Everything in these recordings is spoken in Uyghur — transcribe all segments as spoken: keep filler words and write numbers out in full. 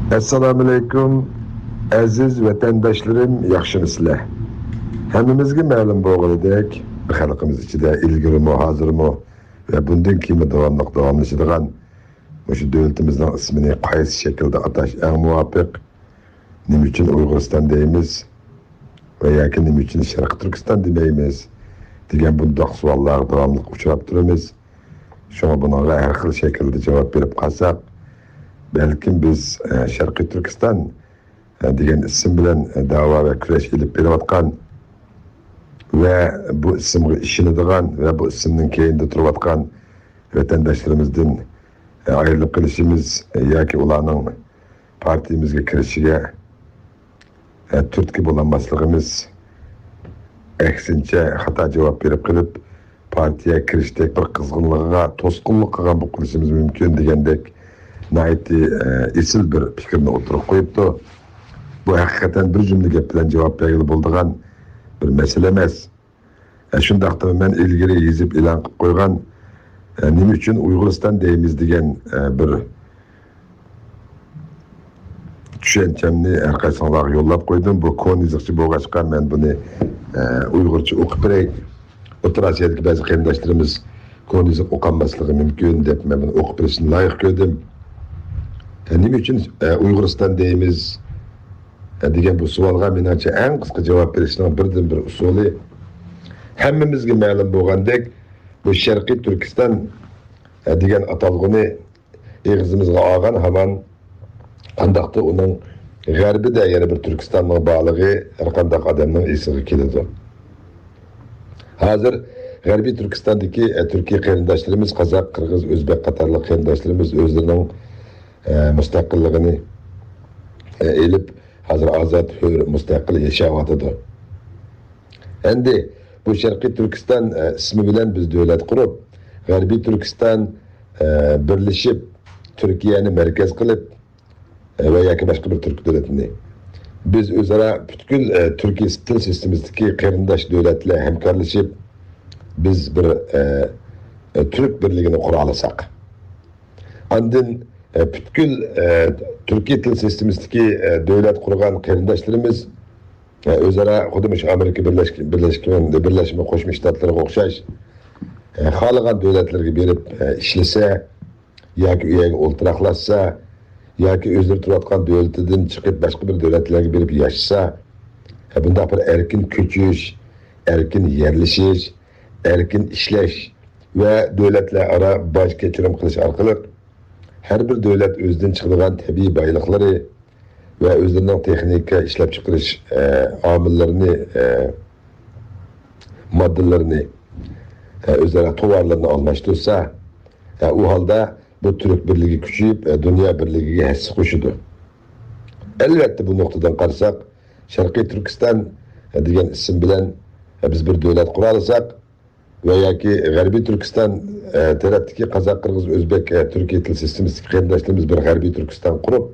ئەسسالامۇئەلەيكۇم، ئەزىز ۋەتەنداشلىرىم، ياخشىمۇسىلەر؟ ھەممىمىزگە مەلۇم بولغىنىدەك، خەلقىمىز ئىچىدە ئىلگىرىمۇ، ھازىرمۇ ۋە بۇندىن كېيىنمۇ داۋاملىق داۋاملىشىدىغان مۇشۇ دۆلىتىمىزنىڭ ئىسمىنى قايسى شەكىلدە ئاتاش ئەڭ مۇۋاپىق؟ نېمە ئۈچۈن ئۇيغۇرىستان دەيمىز؟ ۋە ياكى نېمە ئۈچۈن شەرقىي تۈركىستان دېمەيمىز؟ دېگەن بۇنداق سوئاللارغا داۋاملىق ئۇچراپ تۇرىمىز. شۇڭا بۇنىڭغا ھەر خىل شەكىلدە جاۋاب بېرىپ قالساق، بەلكىم بىز، ئە، شەرقىي تۈركىستان، ئە، دېگەن ئىسىم بىلەن، ئە، دەۋا ۋە كۈرەش ئېلىپ بېرىۋاتقان ۋە بۇ ئىسىمغا ئىشىنىدىغان ۋە بۇ ئىسىمنىڭ كەينىدە تۇرۇۋاتقان ۋەتەنداشلىرىمىزدىن، ئە، ئايرىلىپ قېلىشىمىز، ئە، ياكى ئۇلارنىڭ پارتىيىمىزگە كىرىشىگە، ئە، تۈرتكە بولالماسلىقىمىز، ئەكسىنچە، خاتا جاۋاب بېرىپ قېلىپ، پارتىيەگە كىرىشتەك بىر قىزغىنلىقىغا توسقۇنلۇق قىلغان بولۇپ قېلىشىمىز مۇمكىن دېگەندەك ناھايىتى، ئە، ئېسىل بىر پىكىرنى ئوتتۇرىغا قويۇپتۇ. بۇ ھەقىقەتەن بىر جۈملە گەپ بىلەن جاۋاب بەرگىلى بولىدىغان بىر مەسىلە ئەمەس. ئە، شۇنداقتىمۇ مەن ئىلگىرى يېزىپ ئېلان قىلىپ قويغان، ئە، نېمە ئۈچۈن ئۇيغۇرىستان دەيمىز دېگەن، ئە، بىر چۈشەنچەمنى ھەر قايسىڭلارغا يوللاپ قويدۇم. بۇ كونا يېزىقچە بولغاچقا، مەن بۇنى، ئە، ئۇيغۇرچە ئوقۇپ بېرەي. ئوتتۇرا ئاسىيادىكى بەزى قېرىنداشلىرىمىز كونا يېزىق ئوقالماسلىقى مۇمكىن دەپ، مەن بۇنى ئوقۇپ بېرىشنى لايىق كۆردۈم. ئە، نېمە ئۈچۈن، ئە، ئۇيغۇرىستان دەيمىز، ئە، دېگەن بۇ سوئالغا مېنىڭچە ئەڭ قىسقا جاۋاب بېرىشنىڭ بىردىنبىر ئۇسۇلى، ھەممىمىزگە مەلۇم بولغاندەك، بۇ شەرقىي تۈركىستان، ئە، دېگەن ئاتالغۇنى ئېغىزىمىزغا ئالغان ھامان، قانداقتۇر ئۇنىڭ غەربىدە يەنە بىر تۈركىستاننىڭ بارلىقى ھەرقانداق ئادەمنىڭ ئېسىگە كېلىدۇ. ھازىر غەربىي تۈركىستاندىكى، ئە، تۈركىي قېرىنداشلىرىمىز، قازاق، قىرغىز، ئۆزبەك قاتارلىق قېرىنداشلىرىمىز ئۆزلىرىنىڭ، ئە، مۇستەقىللىقىنى، ئە، ئېلىپ، ھازىر ئازاد، ھۆر، مۇستەقىل ياشاۋاتىدۇ. ئەمدى بۇ شەرقىي تۈركىستان، ئە، ئىسمى بىلەن بىز دۆلەت قۇرۇپ، غەربىي تۈركىستان، ئە، بىرلىشىپ، تۈركىيەنى مەركەز قىلىپ، ئە، ۋە ياكى باشقا بىر تۈرك دۆلىتىنى، بىز ئۆزئارا پۈتكۈل، ئە، تۈركىي تىل سىستېمىسىدىكى قېرىنداش دۆلەتلەر ھەمكارلىشىپ، بىز بىر، ئە، ئە، تۈرك بىرلىكىنى قۇرالىساق، ئاندىن، ئە، پۈتكۈل، ئە، تۈركىي تىل سىستېمىسىدىكى، ئە، دۆلەت قۇرغان قېرىنداشلىرىمىز، ئە، ئۆزئارا خۇددى مۇشۇ ئامېرىكا بىرلەشكەن، بىرلەشمە، بىرلەشمە قوشما شتاتلىرىغا ئوخشاش، ئە، خالىغان دۆلەتلەرگە بېرىپ، ئە، ئىشلىسە، ياكى ئۇ يەرگە ئولتۇراقلاشسا، ياكى ئۆزلىرى تۇرۇۋاتقان دۆلىتىدىن چىقىپ باشقا بىر دۆلەتلەرگە بېرىپ ياشىسا، ئە، بۇنداق بىر ئەركىن كۆچۈش، ئەركىن يەرلىشىش، ئەركىن ئىشلەش ۋە دۆلەتلەر ئارا باج كەچۈرۈم قىلىش ئارقىلىق ھەر بىر دۆلەت ئۆزىدىن چىقىدىغان تەبىئىي بايلىقلىرى ۋە ئۆزلىرىنىڭ تېخنىكا ئىشلەپچىقىرىش، ئە، ئامىللىرىنى، ئە، ماددىلىرىنى، ئە، ئۆزئارا توۋارلىرىنى ئالماشتۇرسا، ئە، ئۇ ھالدا بۇ تۈرك بىرلىكى كۈچىيىپ، ئە، دۇنيا بىرلىكىگە ھەسسە قوشىدۇ. ئەلۋەتتە، بۇ نۇقتىدىن قارىساق، شەرقىي تۈركىستان، ئە، دېگەن ئىسىم بىلەن، ئە، بىز بىر دۆلەت قۇرالىساق، ۋە ياكى غەربىي تۈركىستان، ئە، تەرەپتىكى قازاق، قىرغىز، ئۆزبەك، ئە، تۈركىي تىل سىستېمىسىدىكى قېرىنداشلىرىمىز بىر غەربىي تۈركىستان قۇرۇپ،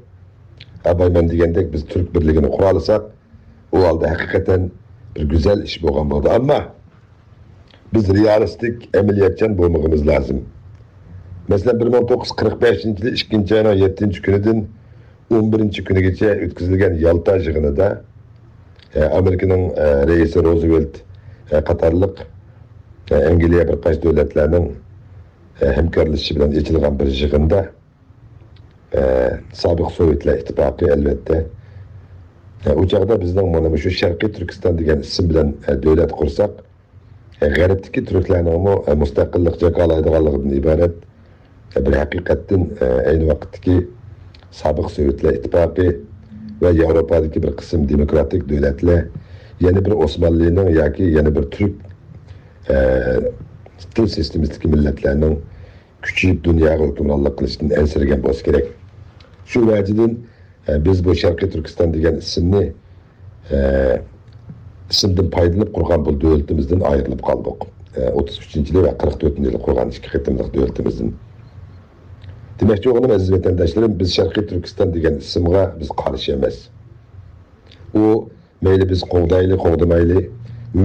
ئاباي مەن دېگەندەك بىز تۈرك بىرلىكىنى قۇرالىساق، ئۇ ھالدا ھەقىقەتەن بىر گۈزەل ئىش بولغان بولىدۇ. ئەمما بىز رېئالىستىك، ئەمەلىيەتچان بولمىقىمىز لازىم. مەسىلەن، بىر مىڭ توققۇز يۈز قىرىق بەشىنچى يىلى ئىككىنچى ئاينىڭ يەتتىنچى كۈنىدىن ئون بىرىنچى كۈنىگىچە ئۆتكۈزۈلگەن يالتا يىغىنىدا، ئە، ئامېرىكىنىڭ، ئە، رەئىسى روزۋېلت، ئە، قاتارلىق، ئە، ئەنگلىيە بىر قانچە دۆلەتلەرنىڭ، ئە، ھەمكارلىشىشى بىلەن ئېچىلغان بىر يىغىندا، ئە، سابىق سوۋېتلار ئىتتىپاقى، ئەلۋەتتە، ئە، ئۇ چاغدا بىزنىڭ مانا مۇشۇ شەرقىي تۈركىستان دېگەن ئىسىم بىلەن، ئە، دۆلەت قۇرساق، غەربتىكى تۈركلەرنىڭمۇ مۇستەقىللىق جاكارلايدىغانلىقىدىن ئىبارەت بىر ھەقىقەتتىن، ئەينى ۋاقىتتىكى سابىق سوۋېتلار ئىتتىپاقى ۋە ياۋروپادىكى بىر قىسىم دېموكراتىك دۆلەتلەر يەنە بىر ئوسمانلىنىڭ ياكى يەنە بىر تۈرك، ئە، تىل سىستېمىسىدىكى مىللەتلەرنىڭ كۈچىيىپ دۇنياغا ھۆكۈمرانلىق قىلىشتىن ئەنسىرىگەن بولسا كېرەك. شۇ ۋەجىدىن، ئە، بىز بۇ شەرقىي تۈركىستان دېگەن ئىسىمنى، ئە، ئىسىمدىن پايدىلىنىپ قۇرغان بۇ دۆلىتىمىزدىن ئايرىلىپ قالدۇق. ئە، ئوتتۇز ئۈچىنچى يىلى ۋە قىرىق تۆتىنچى يىلى قۇرغان ئىككى قېتىملىق دۆلىتىمىزدىن. دېمەكچى بولغىنىم، ئەزىز ۋەتەنداشلىرىم، بىز شەرقىي تۈركىستان دېگەن ئىسىمغا بىز قارشى ئەمەس. ئۇ مەيلى بىز قوغدايلى، قوغدىمايلى،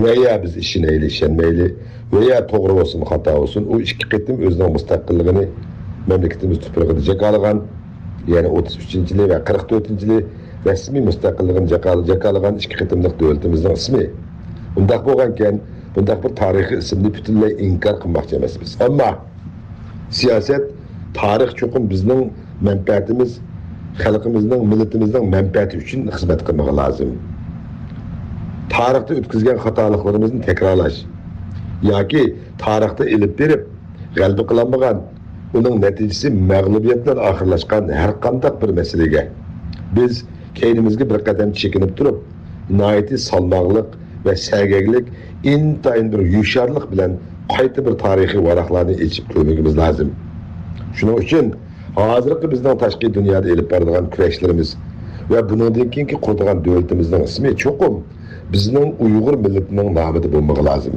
ۋە يا بىز ئىشىنەيلى، ئىشەنمەيلى، ۋە يا توغرا بولسۇن، خاتا بولسۇن، ئۇ ئىككى قېتىم ئۆزىنىڭ مۇستەقىللىقىنى مەملىكىتىمىز تۇپرىقىدا جاكارلىغان، يەنى ئوتتۇز ئۈچىنچى يىلى ۋە قىرىق تۆتىنچى يىلى رەسمىي مۇستەقىللىقىنى جاكا-، جاكارلىغان ئىككى قېتىملىق دۆلىتىمىزنىڭ ئىسمى. ئۇنداق بولغانىكەن، بۇنداق بىر تارىخىي ئىسىمنى پۈتۈنلەي ئىنكار قىلماقچى ئەمەسمىز. ئەمما سىياسەت، تارىخ چوقۇم بىزنىڭ مەنپەئەتىمىز، خەلقىمىزنىڭ، مىللىتىمىزنىڭ مەنپەئەتى ئۈچۈن خىزمەت قىلمىقى لازىم. تارىختا ئۆتكۈزگەن خاتالىقلىرىمىزنى تەكرارلاش ياكى تارىختا ئېلىپ بېرىپ غەلىبە قىلالمىغان، ئۇنىڭ نەتىجىسى مەغلۇبىيەت بىلەن ئاخىرلاشقان ھەرقانداق بىر مەسىلىگە بىز كەينىمىزگە بىر قەدەم چېكىنىپ تۇرۇپ، ناھايىتى سالماقلىق ۋە سەگەكلىك، ئىنتايىن بىر ھوشيارلىق بىلەن قايتا بىر تارىخىي ۋاراقلارنى ئېچىپ كۆرمىكىمىز لازىم. شۇنىڭ ئۈچۈن ھازىرقى بىزنىڭ تاشقى دۇنيادا ئېلىپ بارىدىغان كۈرەشلىرىمىز ۋە بۇنىڭدىن كېيىنكى قۇرىدىغان دۆلىتىمىزنىڭ ئىسمى چوقۇم بىزنىڭ ئۇيغۇر مىللىتىنىڭ نامىدا بولمىقى لازىم.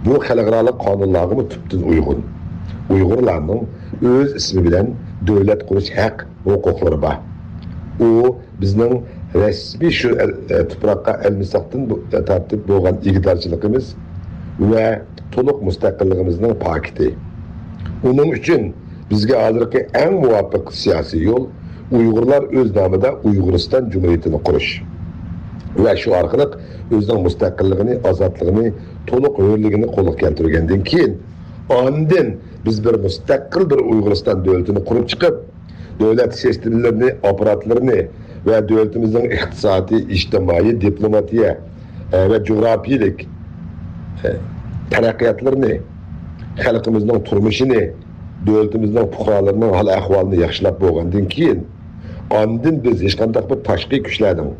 بۇ خەلقئارالىق قانۇنلارغىمۇ تۈپتىن ئۇيغۇن. ئۇيغۇرلارنىڭ ئۆز ئىسمى بىلەن دۆلەت قۇرۇش ھەق ھوقۇقلىرى بار. ئۇ بىزنىڭ رەسمىي شۇ ئەل-، ئە، تۇپراققا ئەلمىساقتىن بۇ-، ئە، تارتىپ بولغان ئىگىدارچىلىقىمىز ۋە تولۇق مۇستەقىللىقىمىزنىڭ پاكىتى. ئۇنىڭ ئۈچۈن بىزگە ھازىرقى ئەڭ مۇۋاپىق سىياسىي يول ئۇيغۇرلار ئۆز نامىدا ئۇيغۇرىستان جۇمھۇرىيىتىنى قۇرۇش ۋە شۇ ئارقىلىق ئۆزىنىڭ مۇستەقىللىقىنى، ئازادلىقىنى، تولۇق ھۆرلۈكىنى قولغا كەلتۈرگەندىن كېيىن، ئاندىن بىز بىر مۇستەقىل بىر ئۇيغۇرىستان دۆلىتىنى قۇرۇپ چىقىپ، دۆلەت سىستېمىلىرىنى، ئاپپاراتلىرىنى ۋە دۆلىتىمىزنىڭ ئىقتىسادىي، ئىجتىمائىي، دىپلوماتىيە، ئە، ۋە جۇغراپىيىلىك، ئە، تەرەققىياتلىرىنى، خەلقىمىزنىڭ تۇرمۇشىنى، دۆلىتىمىزنىڭ پۇقرالىرىنىڭ ھال-ئەھۋالىنى ياخشىلاپ بولغاندىن كېيىن، ئاندىن بىز ھېچقانداق بىر تاشقى كۈچلەرنىڭ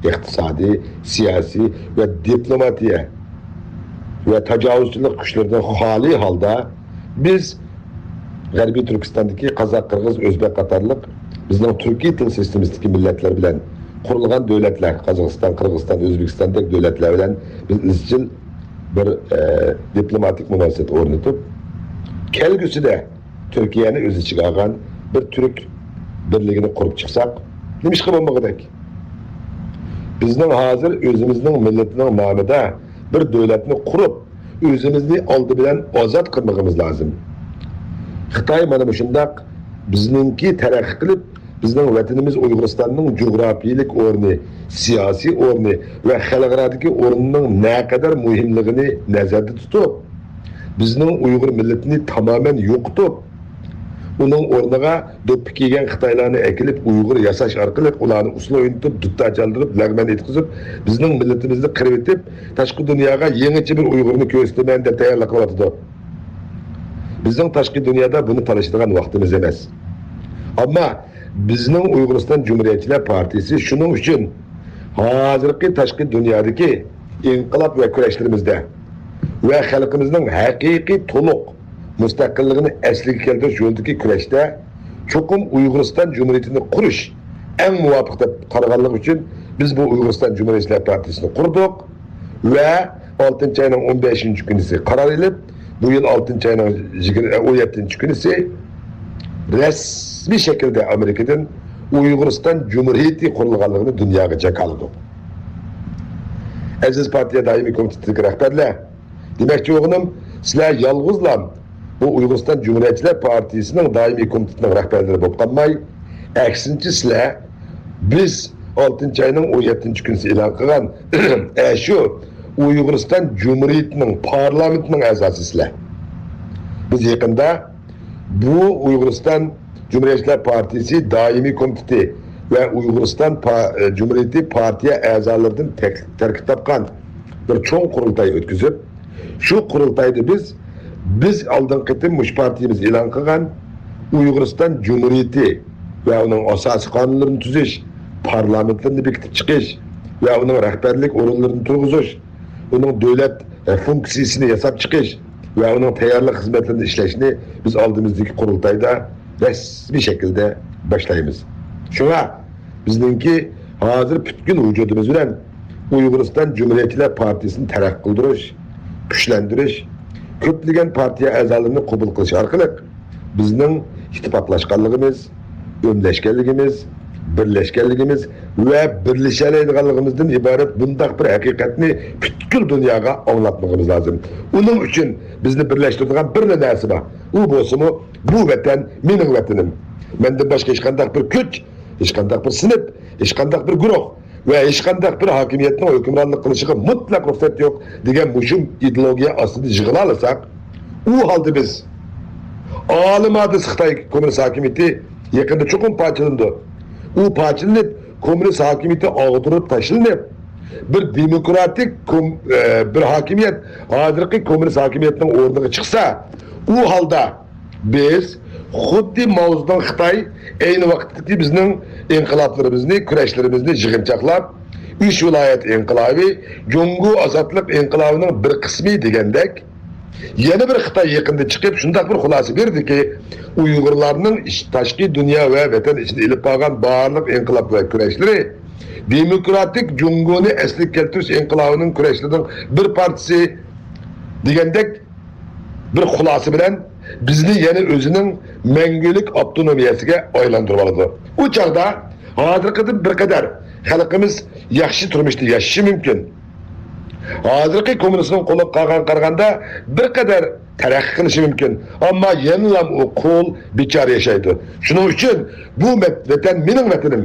ئىقتىسادىي، سىياسىي ۋە دىپلوماتىيە ۋە تاجاۋۇزچىلىق كۈچلىرىدىن خالىي ھالدا بىز غەربىي تۈركىستاندىكى قازاق، قىرغىز، ئۆزبېك قاتارلىق بىزنىڭ تۈركىي تىل سىستېمىسىدىكى مىللەتلەر بىلەن قۇرۇلغان دۆلەتلەر، قازاقىستان، قىرغىزىستان، ئۆزبېكىستاندەك دۆلەتلەر بىلەن بىز ئىزچىل بىر، ئە، دىپلوماتىك مۇناسىۋەت ئورنىتىپ، كەلگۈسىدە تۈركىيەنى ئۆز ئىچىگە ئالغان بىر تۈرك بىرلىكىنى قۇرۇپ چىقساق، نېمىشقا بولمىغۇدەك؟ بىزنىڭ ھازىر ئۆزىمىزنىڭ مىللىتىنىڭ نامىدا بىر دۆلەتنى قۇرۇپ، ئۆزىمىزنى ئالدى بىلەن ئازاد قىلمىقىمىز لازىم. خىتاي مانا مۇشۇنداق بىزنىڭكى تەرەققىي قىلىپ، بىزنىڭ ۋەتىنىمىز ئۇيغۇرىستاننىڭ جۇغراپىيىلىك ئورنى، سىياسىي ئورنى ۋە خەلقئارادىكى ئورنىنىڭ نەقەدەر مۇھىملىقىنى نەزەردە تۇتۇپ، بىزنىڭ ئۇيغۇر مىللىتىنى تامامەن يوقىتىپ، ئۇنىڭ ئورنىغا دوپپا كىيگەن خىتايلارنى ئەكېلىپ، ئۇيغۇر ياساش ئارقىلىق ئۇلارنى ئۇسسۇل ئوينىتىپ، دۇتار چالدۇرۇپ، لەغمەن ئېيتقۇزۇپ، بىزنىڭ مىللىتىمىزنى قىرىۋېتىپ، تاشقى دۇنياغا يېڭىچە بىر ئۇيغۇرنى كۆرسىتىمەن دەپ تەييارلىق قىلىۋاتىدۇ. بىزنىڭ تاشقى دۇنيادا بۇنى تالىشىدىغان ۋاقتىمىز ئەمەس. ئەمما بىزنىڭ ئۇيغۇرىستان جۇمھۇرىيەتچىلەر پارتىيىسى شۇنىڭ ئۈچۈن ھازىرقى تاشقى دۇنيادىكى ئىنقىلاب ۋە كۈرەشلىرىمىزدە ۋە خەلقىمىزنىڭ ھەقىقىي تولۇق مۇستەقىللىقىنى ئەسلىگە كەلتۈرۈش يولىدىكى كۈرەشتە چوقۇم ئۇيغۇرىستان جۇمھۇرىيىتىنى قۇرۇش ئەڭ مۇۋاپىق دەپ قارىغانلىقى ئۈچۈن بىز بۇ ئۇيغۇرىستان جۇمھۇرىيەتچىلەر پارتىيىسىنى قۇردۇق ۋە ئالتىنچى ئاينىڭ ئون بەشىنچى كۈنىسى قارار ئېلىپ، بۇ يىل ئالتىنچى ئاينىڭ يىگىرمە، ئون يەتتىنچى كۈنىسى رەسمىي شەكىلدە ئامېرىكىدىن ئۇيغۇرىستان جۇمھۇرىيىتى قۇرۇلغانلىقىنى دۇنياغا جاكارلىدۇق. ئەزىز پارتىيە دائىمىي كومىتېتىدىكى رەھبەرلەر، دېمەكچى بولغىنىم، سىلەر يالغۇزلا بۇ ئۇيغۇرىستان جۇمھۇرىيەتچىلەر پارتىيىسىنىڭ دائىمىي كومىتېتىنىڭ رەھبەرلىرى بولۇپ قالماي، ئەكسىنچە، سىلەر بىز ئالتىنچى ئاينىڭ ئون يەتتىنچى كۈنىسى ئېلان قىلغان ئەشۇ ئۇيغۇرىستان جۇمھۇرىيىتىنىڭ پارلامېنتىنىڭ ئەزاسى سىلەر. بىز يېقىندا بۇ ئۇيغۇرىستان جۇمھۇرىيەتچىلەر پارتىيىسى دائىمىي كومىتېتى ۋە ئۇيغۇرىستان پا-، جۇمھۇرىيىتى پارتىيە ئەزالىرىدىن تەك-، تەركىب تاپقان بىر چوڭ قۇرۇلتاي ئۆتكۈزۈپ، شۇ قۇرۇلتايدا بىز، بىز ئالدىنقى قېتىم مۇشۇ پارتىيىمىز ئېلان قىلغان ئۇيغۇرىستان جۇمھۇرىيىتى ۋە ئۇنىڭ ئاساسىي قانۇنلىرىنى تۈزۈش، پارلامېنتلىرىنى بېكىتىپ چىقىش ۋە ئۇنىڭ رەھبەرلىك ئورۇنلىرىنى تۇرغۇزۇش، ئۇنىڭ دۆلەت، ئە، فۇنكسىيىسىنى ياساپ چىقىش ۋە ئۇنىڭ تەييارلىق خىزمەتلىرىنى ئىشلەشنى بىز ئالدىمىزدىكى قۇرۇلتايدا رەسمىي شەكىلدە باشلايمىز. شۇڭا بىزنىڭكى ھازىر پۈتكۈل ۋۇجۇدىمىز بىلەن ئۇيغۇرىستان جۇمھۇرىيەتچىلەر پارتىيىسىنى تەرەققىي قىلدۇرۇش، كۈچلەندۈرۈش، كۆپلىگەن پارتىيە ئەزالىرىنى قوبۇل قىلىش ئارقىلىق بىزنىڭ ئىتتىپاقلاشقانلىقىمىز، ئۆملەشكەنلىكىمىز، بىرلەشكەنلىكىمىز ۋە بىرلىشەلەيدىغانلىقىمىزدىن ئىبارەت بۇنداق بىر ھەقىقەتنى پۈتكۈل دۇنياغا ئاڭلاتمىقىمىز لازىم. ئۇنىڭ ئۈچۈن بىزنى بىرلەشتۈرىدىغان بىرلا نەرسە بار. ئۇ بولسىمۇ، بۇ ۋەتەن مېنىڭ ۋەتىنىم. مەندىن باشقا ھېچقانداق بىر كۈچ، ھېچقانداق بىر سىنىپ، ھېچقانداق بىر گۇرۇھ ۋە ھېچقانداق بىر ھاكىمىيەتنىڭ ھۆكۈمرانلىق قىلىشىغا مۇتلەق رۇخسەت يوق دېگەن مۇشۇ ئىدېئولوگىيە ئاستىدا يىغىلالىساق، ئۇ ھالدا بىز ئالىمادىس خىتاي كوممۇنىست ھاكىمىيىتى يېقىندا چوقۇم پارچىلىنىدۇ. ئۇ پارچىلىنىپ، كوممۇنىست ھاكىمىيىتى ئاغدۇرۇپ تاشلىنىپ، بىر دېموكراتىك كوم-، ئە، بىر ھاكىمىيەت ھازىرقى كوممۇنىست ھاكىمىيەتنىڭ ئورنىغا چىقسا، ئۇ ھالدا بىز خۇددى ماۋزېدۇڭ خىتاي ئەينى ۋاقىتتىكى بىزنىڭ ئىنقىلابلىرىمىزنى، كۈرەشلىرىمىزنى يىغىنچاقلاپ، ئۈچ ۋىلايەت ئىنقىلابى، جۇڭگو ئازادلىق ئىنقىلابىنىڭ بىر قىسمى دېگەندەك، يەنە بىر خىتاي يېقىندا چىقىپ شۇنداق بىر خۇلاسە بېرىدىكى، ئۇيغۇرلارنىڭ ئىچ-، تاشقى دۇنيا ۋە ۋەتەن ئىچىدە ئېلىپ بارغان بارلىق ئىنقىلاب ۋە كۈرەشلىرى دېموكراتىك جۇڭگونى ئەسلىگە كەلتۈرۈش ئىنقىلابىنىڭ كۈرەشلىرىنىڭ بىر پارچىسى دېگەندەك بىر خۇلاسە بىلەن بىزنى يەنە ئۆزىنىڭ مەڭگۈلۈك ئاپتونومىيەسىگە ئايلاندۇرۇۋالىدۇ. ئۇ چاغدا ھازىرقىدىن بىر قەدەر خەلقىمىز ياخشى تۇرمۇشتا ياشىشى مۇمكىن. ھازىرقى كوممۇنىستنىڭ قولىغا قالغان قارىغاندا بىر قەدەر تەرەققىي قىلىشى مۇمكىن. ئەمما يەنىلا ئۇ قۇل، بىچارە ياشايدۇ. شۇنىڭ ئۈچۈن بۇ مەت-، ۋەتەن مېنىڭ ۋەتىنىم.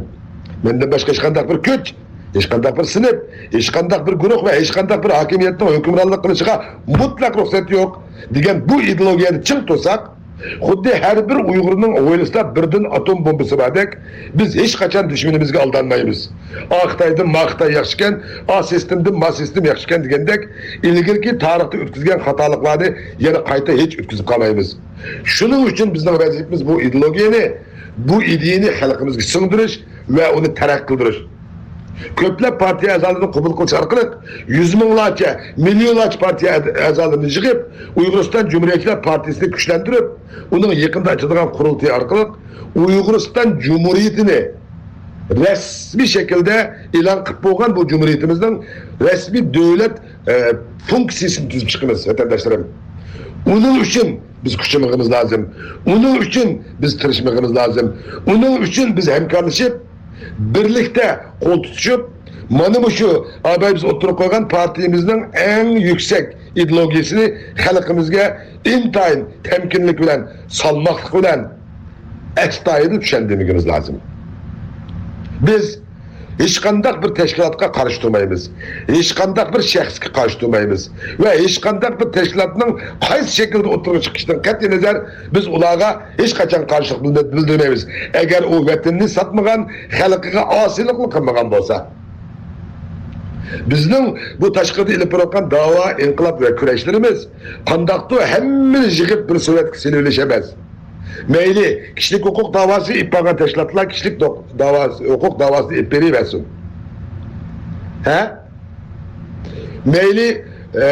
مەندىن باشقا ھېچقانداق بىر كۈچ، ھېچقانداق بىر سىنىپ، ھېچقانداق بىر گۇرۇھ ۋە ھېچقانداق بىر ھاكىمىيەتنىڭ ھۆكۈمرانلىق قىلىشىغا مۇتلەق رۇخسەت يوق دېگەن بۇ ئىدېئولوگىيەدە چىڭ تۇرساق، خۇددى ھەر بىر ئۇيغۇرنىڭ ھويلىسىدا بىردىن ئاتوم بومبىسى باردەك، بىز ھېچقاچان دۈشمىنىمىزگە ئالدانمايمىز. ئا خىتايدىن ما خىتاي ياخشىكەن، ئا سىستېمدىن ما سىستېم ياخشىكەن دېگەندەك، ئىلگىرىكى تارىختا ئۆتكۈزگەن خاتالىقلارنى يەنە قايتا ھېچ ئۆتكۈزۈپ قالمايمىز. شۇنىڭ ئۈچۈن بىزنىڭ ۋەزىپىمىز بۇ ئىدېئولوگىيەنى، بۇ ئىدىيەنى خەلقىمىزگە سىڭدۈرۈش ۋە ئۇنى تەرەققىي قىلدۇرۇش. كۆپلەپ پارتىيە ئەزالىرىنى قوبۇل قىلىش ئارقىلىق يۈز مىڭلارچە، مىليونلارچە پارتىيە ئەز-، ئەزالىرىنى يىغىپ، ئۇيغۇرىستان جۇمھۇرىيەتچىلەر پارتىيىسىنى كۈچلەندۈرۈپ، ئۇنىڭ يېقىندا ئېچىلىدىغان قۇرۇلتىيى ئارقىلىق ئۇيغۇرىستان جۇمھۇرىيىتىنى رەسمىي شەكىلدە ئېلان قىلىپ بولغان بۇ جۇمھۇرىيىتىمىزنىڭ رەسمىي دۆلەت، ئە، فۇنكسىيىسىنى تۈزۈپ چىقىمىز، ۋەتەنداشلىرىم. ئۇنىڭ ئۈچۈن بىز كۈچىمىغىمىز لازىم. ئۇنىڭ ئۈچۈن بىز تىرىشمىغىمىز لازىم. ئۇنىڭ ئۈچۈن بىز ھەمكارلىشىپ، بىرلىكتە قول تۇتۇشۇپ، مانا مۇشۇ ئاباي بىز ئوتتۇرىغا قويغان پارتىيىمىزنىڭ ئەڭ يۈكسەك ئىدېئولوگىيىسىنى خەلقىمىزگە ئىنتايىن تەمكىنلىك بىلەن، سالماقلىق بىلەن، ئەستايىدىل چۈشەندۈرمىكىمىز لازىم. بىز ھېچقانداق بىر تەشكىلاتقا قارشى تۇرمايمىز. ھېچقانداق بىر شەخسكە قارشى تۇرمايمىز. ۋە ھېچقانداق بىر تەشكىلاتنىڭ قايسى شەكىلدە ئوتتۇرىغا چىقىشىدىن قەتئىي نەزەر، بىز ئۇلارغا ھېچقاچان قارشىلىق بىلدۈر-، بىلدۈرمەيمىز. ئەگەر ئۇ ۋەتىنىنى ساتمىغان، خەلقىگە ئاسىيلىقلا قىلمىغان بولسا. بىزنىڭ بۇ تاشقىرىدا ئېلىپ بېرىۋاتقان داۋا، ئىنقىلاب ۋە كۈرەشلىرىمىز قانداقتۇر ھەممىنى يىغىپ بىر سۆۋەتكە سېلىۋېلىش ئەمەس. مەيلى، كىشىلىك ھوقۇق داۋاسى ئېلىپ بارغان تەشكىلاتلار كىشىلىك دو-، داۋاسى، ھوقۇق داۋاسىنى ئېلىپ بېرىۋەرسۇن. ھە؟ مەيلى، ئە،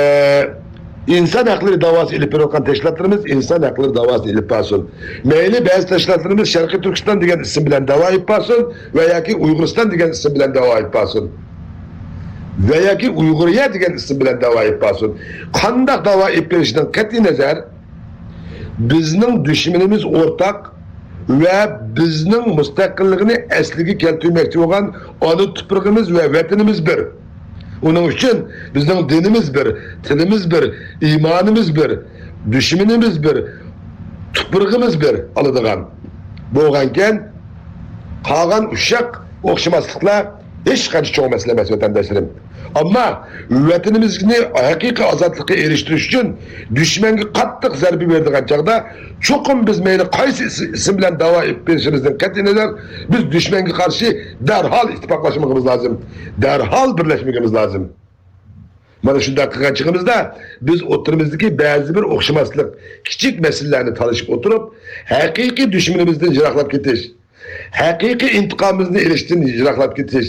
ئىنسان ھەقلىرى داۋاسى ئېلىپ بېرىۋاتقان تەشكىلاتلىرىمىز ئىنسان ھەقلىرى داۋاسىنى ئېلىپ بارسۇن. مەيلى، بەزى تەشكىلاتلىرىمىز شەرقىي تۈركىستان دېگەن ئىسىم بىلەن داۋا ئېلىپ بارسۇن ۋە ياكى ئۇيغۇرىستان دېگەن ئىسىم بىلەن داۋا ئېلىپ بارسۇن. ۋە ياكى ئۇيغۇرىيە دېگەن ئىسىم بىلەن داۋا ئېلىپ بارسۇن. قانداق داۋا ئېلىپ بېرىشىدىن قەتئىي نەزەر، بىزنىڭ دۈشمىنىمىز ئورتاق ۋە بىزنىڭ مۇستەقىللىقىنى ئەسلىگە كەلتۈرمەكچى بولغان ئانا تۇپرىقىمىز ۋە ۋەتىنىمىز بىر. ئۇنىڭ ئۈچۈن بىزنىڭ دىنىمىز بىر، تىلىمىز بىر، ئىمانىمىز بىر، دۈشمىنىمىز بىر، تۇپرىقىمىز بىر ئالىدىغان بولغانكەن، قالغان ئۇششاق ئوخشىماسلىقلار ھېچقانچە چوڭ مەسىلە ئەمەس، ۋەتەنداشلىرىم. ئەمما ۋەتىنىمىزنى ھەقىقىي ئازادلىققا ئېرىشتۈرۈش ئۈچۈن دۈشمەنگە قاتتىق زەربە بېرىدىغان چاغدا، چوقۇم بىز مەيلى قايسى ئىس-، ئىسىم بىلەن داۋا ئېلىپ بېرىشىمىزدىن قەتئىينەزەر، بىز دۈشمەنگە قارشى دەرھال ئىتتىپاقلاشمىقىمىز لازىم، دەرھال بىرلەشمىكىمىز لازىم. مانا شۇنداق قىلغان چېغىمىزدا، بىز ئوتتۇرىمىزدىكى بەزى بىر ئوخشىماسلىق، كىچىك مەسىلىلەرنى تالىشىپ ئولتۇرۇپ، ھەقىقىي دۈشمىنىمىزدىن يىراقلاپ كېتىش، ھەقىقىي ئىنتىقامىمىزنى ئېلىشتىن يىراقلاپ كېتىش،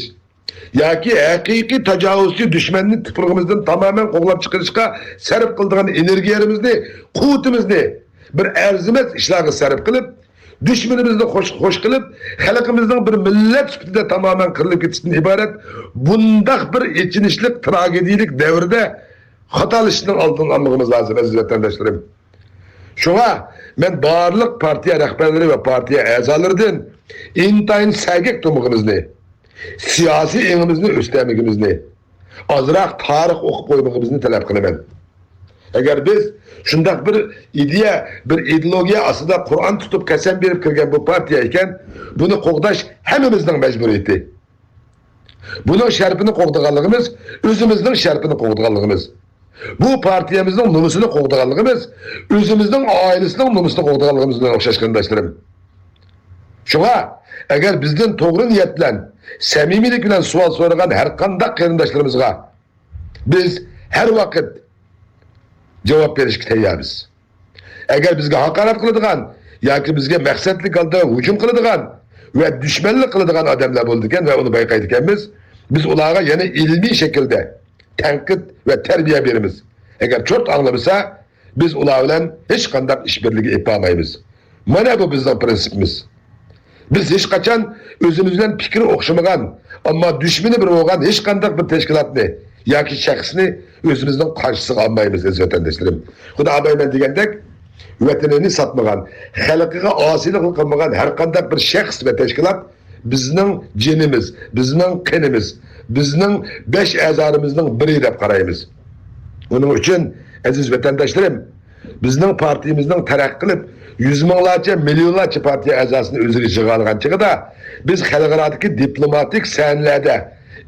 ياكى ھەقىقىي تاجاۋۇزچى دۈشمەننى تۇپرىقىمىزدىن تامامەن قوغلاپ چىقىرىشقا سەرپ قىلىدىغان ئېنېرگىيەمىزنى، قۇۋۋىتىمىزنى بىر ئەرزىمەس ئىشلارغا سەرپ قىلىپ، دۈشمىنىمىزنى خوش، خوش قىلىپ، خەلقىمىزنىڭ بىر مىللەت سۈپىتىدە تامامەن قىرىلىپ كېتىشتىن ئىبارەت بۇنداق بىر ئېچىنىشلىق، تراگېدىيىلىك دەۋردە خاتالىشىشنىڭ ئالدىنى ئالمىقىمىز لازىم، ئەزىز ۋەتەنداشلىرىم. شۇڭا مەن بارلىق پارتىيە رەھبەرلىرى ۋە پارتىيە ئەزالىرىدىن ئىنتايىن سەگەك تۇرمىقىمىزنى، سىياسىي ئېڭىمىزنى ئۆستەرمىكىمىزنى، ئازراق تارىخ ئوقۇپ قويمىقىمىزنى تەلەپ قىلىمەن. ئەگەر بىز شۇنداق بىر ئىدىيە، بىر ئىدېئولوگىيە ئاستىدا قۇرئان تۇتۇپ قەسەم بېرىپ كىرگەن بۇ پارتىيە ئىكەن، بۇنى قوغداش ھەممىمىزنىڭ مەجبۇرىيىتى. بۇنىڭ شەرىپىنى قوغدىغانلىقىمىز، ئۆزىمىزنىڭ شەرىپىنى قوغدىغانلىقىمىز. بۇ پارتىيەمىزنىڭ نومۇسىنى قوغدىغانلىقىمىز، ئۆزىمىزنىڭ ئائىلىسىنىڭ نومۇسىنى قوغدىغانلىقىمىز بىلەن ئوخشاش، قېرىنداشلىرىم. شۇڭا، ئەگەر بىزدىن توغرا نىيەت بىلەن، سەمىمىيلىك بىلەن سوئال سورىغان ھەر قانداق قېرىنداشلىرىمىزغا بىز ھەر ۋاقىت جاۋاب بېرىشكە تەييارمىز. ئەگەر بىزگە ھاقارەت قىلىدىغان ياكى بىزگە مەقسەتلىك ھالدا ھۇجۇم قىلىدىغان ۋە دۈشمەنلىك قىلىدىغان ئادەملەر بولىدىكەن ۋە ئۇنى بايقايدىكەنمىز، بىز ئۇلارغا يەنە ئىلمىي شەكىلدە تەنقىد ۋە تەربىيە بېرىمىز. ئەگەر چورت ئاڭلىمىسا، بىز ئۇلار بىلەن ھېچقانداق ئىش بىرلىكى ئېلىپ بارمايمىز. مانا بۇ بىزنىڭ پىرىنسىپىمىز. بىز ھېچقاچان ئۆزىمىز بىلەن پىكرى ئوخشىمىغان، ئەمما دۈشمىنى بىر بولغان ھېچقانداق بىر تەشكىلاتنى ياكى شەخسنى ئۆزىمىزنىڭ قارشىسىغا ئالمايمىز، ئەزىز ۋەتەنداشلىرىم. خۇدا ئاباي مەن دېگەندەك، ۋەتىنىنى ساتمىغان، خەلقىگە ئاسىيلىق قىلمىغان ھەر قانداق بىر شەخس ۋە تەشكىلات بىزنىڭ جېنىمىز، بىزنىڭ قېنىمىز، بىزنىڭ بەش ئەزالىرىمىزنىڭ بىرى دەپ قارايمىز. ئۇنىڭ ئۈچۈن، ئەزىز ۋەتەنداشلىرىم، بىزنىڭ پارتىيىمىزنىڭ تەرەققىي قىلىپ، يۈز مىڭلارچە، مىليونلارچە پارتىيە ئەزاسىنى ئۆزىگە يىغالىغان چېغىدا، بىز خەلقئارادىكى دىپلوماتىك سەھنىلەردە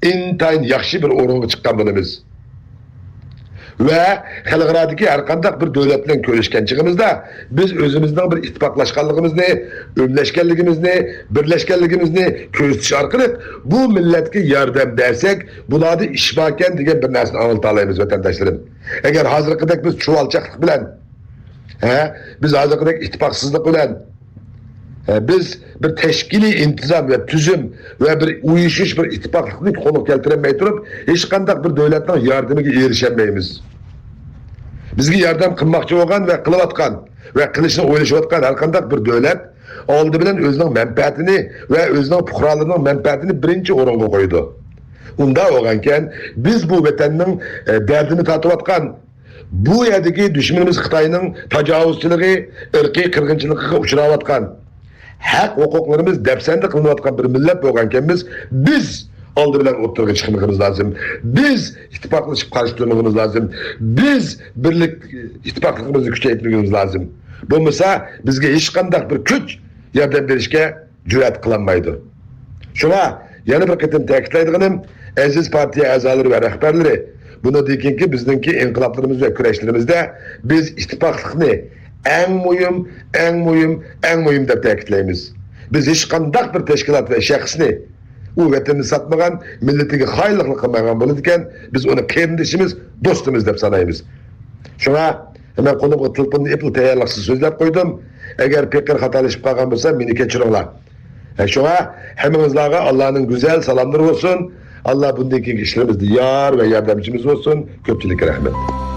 ئىنتايىن ياخشى بىر ئورۇنغا چىققان بولىمىز. ۋە خەلقئارادىكى ھەر قانداق بىر دۆلەت بىلەن كۆرۈشكەن چېغىمىزدا، بىز ئۆزىمىزنىڭ بىر ئىتتىپاقلاشقانلىقىمىزنى، ئۆملەشكەنلىكىمىزنى، بىرلەشكەنلىكىمىزنى كۆرسىتىش ئارقىلىق بۇ مىللەتكە ياردەم بەرسەك، بۇلاردا ئىش باركەن دېگەن بىر نەرسىنى ئاڭلىتالايمىز، ۋەتەنداشلىرىم. ئەگەر ھازىرقىدەك بىز چۇۋالچاقلىق بىلەن، ھە، بىز ھازىرقىدەك ئىتتىپاقسىزلىق بىلەن، ھە، بىز بىر تەشكىلىي ئىنتىزام ۋە تۈزۈم ۋە بىر ئۇيۇشۇش، بىر ئىتتىپاقلىقنى قولغا كەلتۈرەلمەي تۇرۇپ، ھېچقانداق بىر دۆلەتنىڭ ياردىمىگە ئېرىشەلمەيمىز. بىزگە ياردەم قىلماقچى بولغان ۋە قىلىۋاتقان ۋە قىلىشنى ئويلىشىۋاتقان ھەر قانداق بىر دۆلەت ئالدى بىلەن ئۆزىنىڭ مەنپەئەتىنى ۋە ئۆزىنىڭ پۇقرالىرىنىڭ مەنپەئەتىنى بىرىنچى ئورۇنغا قويىدۇ. ئۇنداق بولغانكەن، بىز بۇ ۋەتەننىڭ، ئە، دەردىنى تارتىۋاتقان، بۇ يەردىكى دۈشمىنىمىز خىتاينىڭ تاجاۋۇزچىلىقى، ئىرقىي قىرغىنچىلىقىغا ئۇچراۋاتقان، ھەق ھوقۇقلىرىمىز دەپسەندە قىلىنىۋاتقان بىر مىللەت بولغانكەنمىز، بىز ئالدى بىلەن ئوتتۇرىغا چىقمىقىمىز لازىم. بىز ئىتتىپاقلىشىپ قارشى تۇرمىقىمىز لازىم. بىز بىرلىك، ئىتتىپاقلىقىمىزنى كۈچەيتمىكىمىز لازىم. بولمىسا، بىزگە ھېچقانداق بىر كۈچ ياردەم بېرىشكە جۈرئەت قىلالمايدۇ. شۇڭا يەنە بىر قېتىم تەكىتلەيدىغىنىم، ئەزىز پارتىيە ئەزالىرى ۋە رەھبەرلىرى، بۇنىڭدىن كېيىنكى بىزنىڭكى ئىنقىلابلىرىمىز ۋە كۈرەشلىرىمىزدە بىز ئىتتىپاقلىقنى ئەڭ مۇھىم، ئەڭ مۇھىم، ئەڭ مۇھىم دەپ تەكىتلەيمىز. بىز ھېچقانداق بىر تەشكىلات ۋە شەخسنى ئۇ ۋەتىنىنى ساتمىغان، مىللىتىگە خائىنلىقنى قىلمىغان بولىدىكەن، بىز ئۇنى قېرىندىشىمىز، دوستىمىز دەپ سانايمىز. شۇڭا مەن قولۇمغا تېلېفوننى ئېلىپلا تەييارلىقسىز سۆزلەپ قويدۇم. ئەگەر پېقىر خاتالىشىپ قالغان بولسام، مېنى كەچۈرۈڭلار. ھە، شۇڭا ھەممىڭىزلارغا ئاللانىڭ گۈزەل سالاملىرى بولسۇن. ئاللا بۇندىن كېيىنكى ئىشلىرىمىزدا يار ۋە ياردەمچىمىز بولسۇن. كۆپچىلىككە رەھمەت.